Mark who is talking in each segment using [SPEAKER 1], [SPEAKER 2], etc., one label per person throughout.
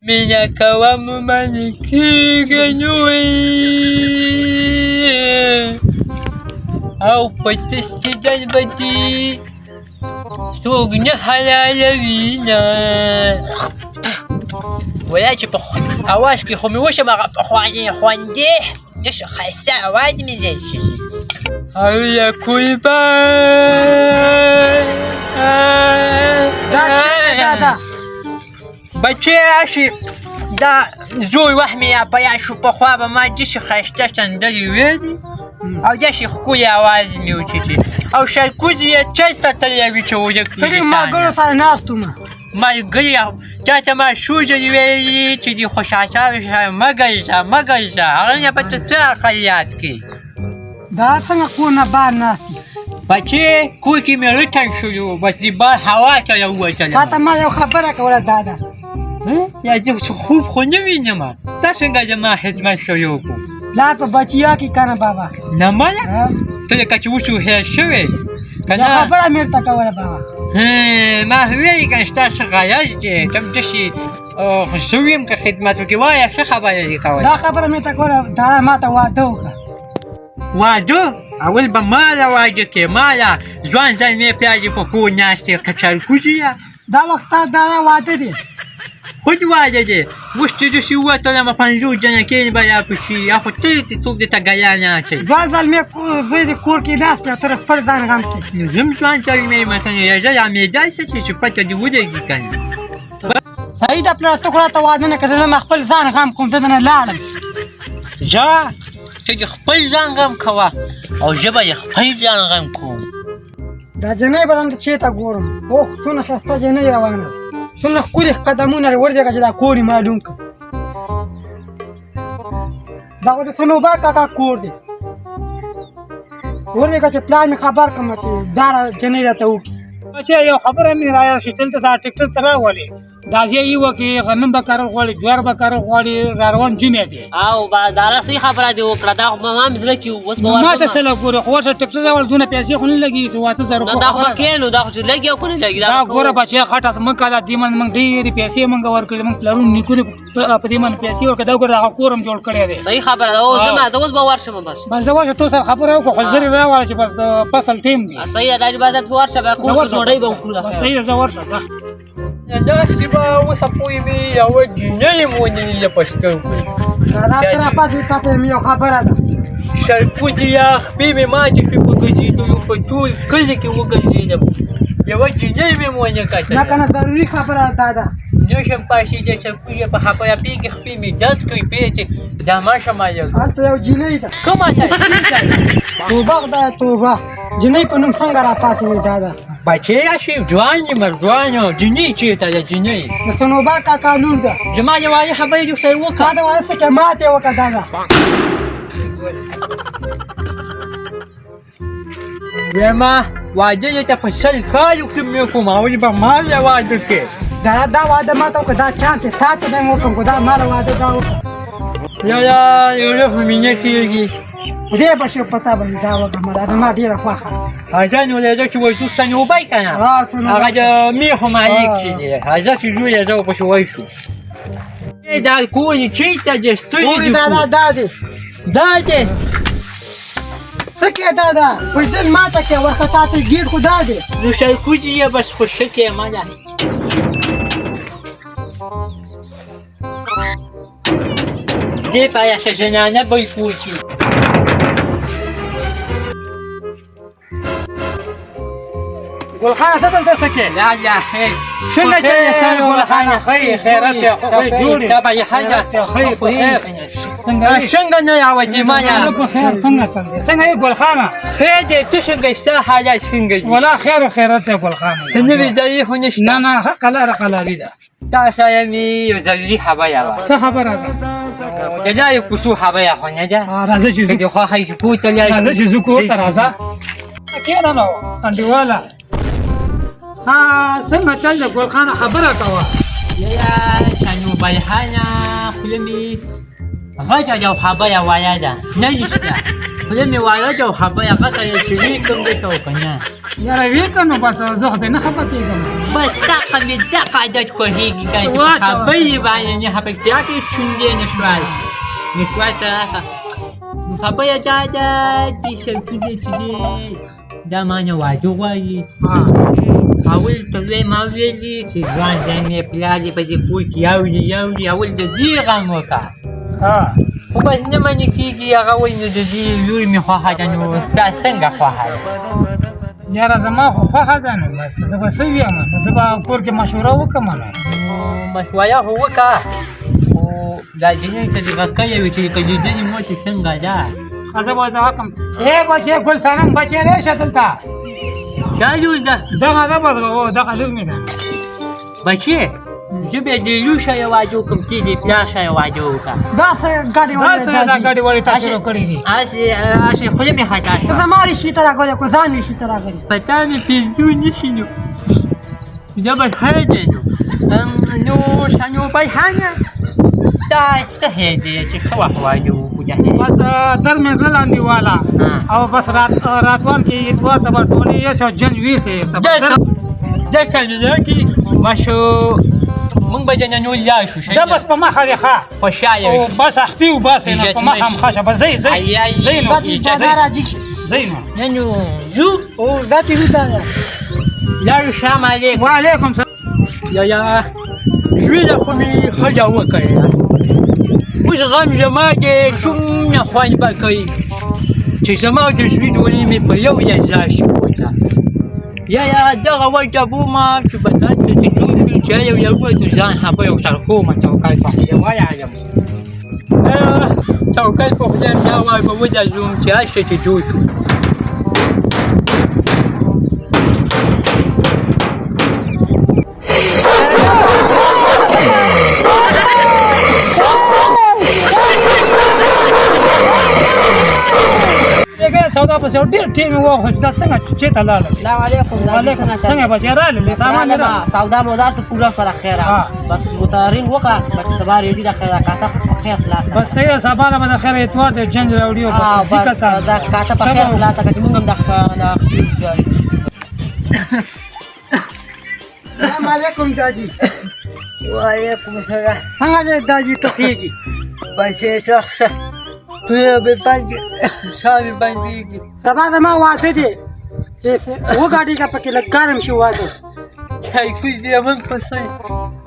[SPEAKER 1] مینه کوم منې کېږي نوی او په تستې دربدي څوک نه حلالوي نه. ویا چې په اواز کې خو مې وشم هغه پخوانی خوندې داسې ښایسته اواز مې دی شي او یا کوی به.
[SPEAKER 2] دا
[SPEAKER 1] بچی راشي دا زوی وخت مې یا په یاد شو، پخوا به ما داسې ښایسته سندرې ویلې او داسې ښکلی اواز مې و چې او شرکوزي یې چېرته تللی وي چې ورک
[SPEAKER 2] ته دې ملګرو سره ناست وم.
[SPEAKER 1] ملګري چا ته ما څو ځلې ویلي چې د خوشحاله سره مه ګرځه مه ګرځه، هغه نه به ته څه عقل یاد کړې.
[SPEAKER 2] دا څنګه کور نه بهر ناست یې؟
[SPEAKER 1] بچې کور کې مې رټن شوی و، بس د بار هوا ته راووتلم.
[SPEAKER 2] تا ته ما یو خبره کوله دادا.
[SPEAKER 1] یا زه چې خوب خو نه وینم، تا څنګه زما خدمت شروع کړو؟
[SPEAKER 2] پلار په بچیا کې که نه بابا؟
[SPEAKER 1] نه منه، ته لکه چې اوس هوښیار شوی که نه؟
[SPEAKER 2] خبره مې درته کوله بابا.
[SPEAKER 1] ما ویل که نه ستا څه غرض دی، ته هم داسې زه ویم که خدمت وکړې. وایه څه خبره دې کوله؟
[SPEAKER 2] دا خبره مې درته کوله دادا، ما ته واده وکړه.
[SPEAKER 1] واده؟ اول به ماله واده کې، ماله ځوان زلمی پلار دې په کور ناست دی، که چرکوزي یا
[SPEAKER 2] دا وخت تا دادا واده دی؟
[SPEAKER 1] خود واده دی. اوس چې داسې ووتلم 50 جنکۍ به راپسې، یا خو ته چې څوک درته ګیا نه اچوي.
[SPEAKER 2] ځوان زلمی زوی دې کور کې ناست دی، ته د خپل ځان غم کې.
[SPEAKER 1] نو زه هم ځوان زلمی یم، مثلاً راځه رامیده شه چې پته دې ولګي که نه.
[SPEAKER 2] صحیح ده پلاره، ته خو راته واده نه کړې، زه ما خپل ځان غم کوم، زه درنه لاړم.
[SPEAKER 1] ځه ته دې خپل ځان غم کوه او زه به دې خپل ځان غم کوم.
[SPEAKER 2] دا جنۍ به درته چېرته ګورم؟ اوه څومره ښایسته جنۍ روانه ده، څومره ښکلي قدمونه لري، ورځېږه چې دا کور یې معلوم کړم. دا خو د صنوبر کاکا کور دی، ورځېږه چې پلار مې خبر کړم چې دا جنۍ راته وکړي.
[SPEAKER 3] بچیه یو خبره مې رایا شي، دلته دا ټریکټر ته راولې، دا ځای یې وکړي، غنم به کرل غواړي، جوار به کرل غواړي، را روان جمعې دی.
[SPEAKER 4] او داره صحیح خبره دې وکړه، دا خو ما هم زړه کې و، اوس به
[SPEAKER 3] ما ته
[SPEAKER 4] ورځم.
[SPEAKER 3] څه له ګورې، خو ورشه ټریکټر راوړه، دونه پیسې خو نه لګېږي چې 8000
[SPEAKER 4] نه،
[SPEAKER 3] روپۍ
[SPEAKER 4] دا خو به
[SPEAKER 3] خبره ده.
[SPEAKER 4] کې نو، دا خو چې لګي او که نه لګي،
[SPEAKER 3] دا
[SPEAKER 4] دا به
[SPEAKER 3] ګوره
[SPEAKER 4] کوو.
[SPEAKER 3] بچیه، غټه ځمکه ده، دې باندې موږ ډېرې پیسې موږ ورکړې، موږ پلرونو نیکونو په دې باندې پیسې ورکړې، دا ګوره هغه کور هم جوړ کړی دی.
[SPEAKER 4] صحیح خبره ده. اوس
[SPEAKER 3] او.
[SPEAKER 4] زه اوس به ورشم بس.
[SPEAKER 3] بس زه ورشه تو سره خبره وکړه، خو زر یې راوړه چې بس د فصل ټیم دی.
[SPEAKER 4] صحیح ده، دا چې بس ورشه، بیا کور
[SPEAKER 3] زه
[SPEAKER 4] کې
[SPEAKER 3] ورشم.
[SPEAKER 4] ډوډۍ به وخورو.
[SPEAKER 3] بس صحیح ده، زه ورشه، ځه.
[SPEAKER 1] داسې به اوسه پورې مې یوه جینۍ هم ونه لیده په سترګو.
[SPEAKER 2] دا ته راپاڅې، تا ته مې یو خبره ده.
[SPEAKER 1] شرکوزي یا خپې مې ماتې شوې په ګرځېدلو، په ټول کلي کې وګرځېدم، یوه جینۍ مې هم ونه کتله.
[SPEAKER 2] نه که نه ضروري خبره ده دادا.
[SPEAKER 1] نه شم پاڅېدی، شرکوزي په خبره پېږي، خپې مې درد کوي، پېږي چې دا مه شم هلک.
[SPEAKER 2] هلته یو جینۍ ده.
[SPEAKER 1] کومه ده؟ چېرته ده؟
[SPEAKER 2] توبه خدایه توبه، جینۍ په نوم څنګه راپاڅېدې دادا؟
[SPEAKER 1] بچی راشي، ځوان یم، ځوان یم. جینۍ چېرته ده؟ جینۍ
[SPEAKER 2] د صنوبر کاکا لور ده.
[SPEAKER 1] زما د واده خبرې دې ورسره وکړه.
[SPEAKER 2] تا د واده څه کې ماتې وکړه دادا.
[SPEAKER 1] وایم واده دې ته په 20 کالو کې مې کوم، اول به ما له واده کې.
[SPEAKER 2] دا دا واده ما ته وکړه، دا چانس یې تا ته به یې وکړم، خو دا ما له واده دا وکړه.
[SPEAKER 1] یاره یو خو مې نه کېږي.
[SPEAKER 2] دې به شي په تا باندې دا وکړه، ما دا زما ډېره خوښه ده.
[SPEAKER 1] راځه نو راځه چې ورځو صنوبر که نه،
[SPEAKER 2] صنوبر.
[SPEAKER 1] هغه د میخو مالک چې دی، راځه چې ځو راځه ورپسې ورشو. دا کور یې چېرته دی؟ ستړي
[SPEAKER 2] کور یې
[SPEAKER 1] دي
[SPEAKER 2] دا
[SPEAKER 1] کور.
[SPEAKER 2] دا دی.
[SPEAKER 1] دا دی.
[SPEAKER 2] څه کې دادا؟ وجدان ماته کې ورته تا ته ګېټ خو دا دی.
[SPEAKER 1] نو شرکوزي یې بس خو ښه کې مه ده. دې پایه ښه زنانه به یې پوه.
[SPEAKER 3] ګلخانه ته دلته څه کې؟
[SPEAKER 1] لا لا خیر. څنګه چل دی سر ګلخانه؟
[SPEAKER 3] خیر خیرت دی، خو خیر جوړ یې.
[SPEAKER 1] ته به یې ښه ده.
[SPEAKER 3] خیر په خیر. څنګه یې؟
[SPEAKER 1] څنګه نه راوځې ما نه؟
[SPEAKER 3] په خیر څنګه چل دی؟ څنګه یې ګلخانه؟
[SPEAKER 1] خیر دی، ته څنګه یې؟ ستا حالات څنګه دي؟
[SPEAKER 3] ولا خیر خیرت دی ګلخانه.
[SPEAKER 1] څه نوې ځایي خو نشته؟
[SPEAKER 3] نه نه، ښه قلاره قلاري ده.
[SPEAKER 1] تا سره مې یو ضروري خبره وه.
[SPEAKER 3] څه خبره ده؟
[SPEAKER 1] د لارې کوڅو خبره خو نه ده.
[SPEAKER 3] راځه چې ځو.
[SPEAKER 1] که دې خوښه وي چې کور ته لاړ شو.
[SPEAKER 3] راځه چې ځو کور ته، راځه. کښېنه نو انډیواله. ها څنګه چل دی ګلخانه، خبره کوه.
[SPEAKER 1] یاره صنوبرخانه، خوله مې غټه ده او خبره وړه ده، نه رښتیا. خوله مې وایه او خبره غټه یې چې وي کوم دی ته که نه؟
[SPEAKER 3] یاره وې که نو بس زه خو پرې نه خفه کېږم.
[SPEAKER 1] بس دغه مې دغه عادت خوښېږي که نه چې په خبرې باندې نه خفه کېږي، راته یې چوندې نشوال نشوال ته راکړه. نو خبره دا ده چې شرکوزی چې دی دا ما نه واده غواړي. اول ته لوی ما ویلي چې ځوان ځای مې پلار دې په دې کور کې یو دی یو دی، اول د دې غم وکړه. خو بس نه منې کېږي. هغه وایي نو د دې لور مې خوښه ده، نو ستا څنګه خوښه ده؟
[SPEAKER 3] یاره زما خو خوښه ده، نو بس زه به څه ویم، نو زه به کور کې مشوره وکړم. نو
[SPEAKER 1] مشوره خو وکړه، خو دا جینۍ ته دې غږ کړی وي چې که لیدلې مو چې څنګه ده.
[SPEAKER 3] ښه زه به ورته وکړم. ای بچې ګل صنم بچې راشه دلته.
[SPEAKER 1] دا لور ده؟
[SPEAKER 3] دغه ده بس، دغه لور مې ده.
[SPEAKER 1] بچې زه بیا د لور سره واده وکړم، ته د پلار سره واده وکړه.
[SPEAKER 2] دا څه ګاډي
[SPEAKER 3] دا څه دا ګاډي والي تاسو کړي دي؟
[SPEAKER 1] هسې خوله مې خطا
[SPEAKER 2] ته
[SPEAKER 1] شوه.
[SPEAKER 2] زما ریښې ته راغلی که ځان ریښې ته راغلی؟
[SPEAKER 1] په تا مې پېزو نه شي، نو دا به ښه دی. نو نو بيحانه ستا څه خیال دی چې څه وخت واده وکړو؟
[SPEAKER 3] بس در مې زړه لاندې والا او بس راتوان کې اتوار ته به ټولې یې شو جنج ویسې.
[SPEAKER 1] ځکه مې نه کې مشو موږ به د ننو لاړ شو.
[SPEAKER 3] زه بس په مخه دی ښه
[SPEAKER 1] خوشحاله
[SPEAKER 3] او بس خپې وباسې نو په مخه هم ښه شه. بس ځئ ځئ ځئ نو ځئ نو
[SPEAKER 1] نه نو ځو.
[SPEAKER 2] او دا چې ځو دا
[SPEAKER 1] لاړو. سلام علیکم.
[SPEAKER 3] وعلیکم سلام.
[SPEAKER 1] یا زوی خو مې ښځه وکړه، اوس غم زما دی څومره خوند به کوي چې زما د زوی ډولۍ مې په یو ځای ځای شي. یا دغه وجه بومه چې بس هلته چې جوړ شو چې یو یو وخت ځان خبرې ورسره کومه. توکل په خدای ولاړم، توکل په خدای دا وار به ودرځوم چې هر څه چې جوړ شو.
[SPEAKER 3] سودا پسې ډېر ټیم یې وخوړ چې دا څنګه چېرته لاړل.
[SPEAKER 4] سلام علیکم.
[SPEAKER 3] وعلیکم. څنګه بچې راغلې؟ سامان یې راوړ؟
[SPEAKER 4] سودا مو داسې پوره شوه خیره، بس متارین وکړه بچ سبا ریډي د خیره کاته په خیر خلاصه.
[SPEAKER 3] بس صحیح ده، سبا له به د خیره اتوار دی، جنج راوړي او بس ځي کسان
[SPEAKER 4] دا کاته په خیر خلاصه کړه چې موږ هم د
[SPEAKER 2] سلام علیکم داجي.
[SPEAKER 1] وعلیکم السلام.
[SPEAKER 2] څنګه دی داجي ټوخېږي؟
[SPEAKER 1] بچې څه تویه به باندې ساه مې بندېږي.
[SPEAKER 2] سبا زما واده دی چې وګاډېږه پکې لږ ګرم شي واده.
[SPEAKER 1] چایکوز دې موږ پسې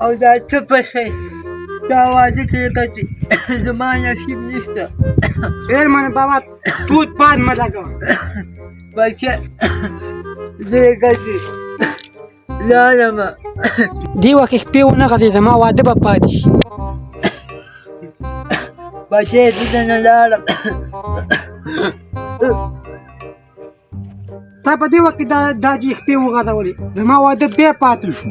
[SPEAKER 1] او دا ته پسې دا واده کې لکه چې زما نصیب نشته.
[SPEAKER 2] ډېر منه بابا، توت پان مه لګوه.
[SPEAKER 1] بچه زه لکه چې لاړم.
[SPEAKER 2] دې وخت کې شپې ونه غځېږي، زما واده به پاتې شي.
[SPEAKER 1] بچې زه درنه لاړم.
[SPEAKER 2] تا په دې وخت کې دا داجي خپې وغځولې، زما واده بیا پاتې شو.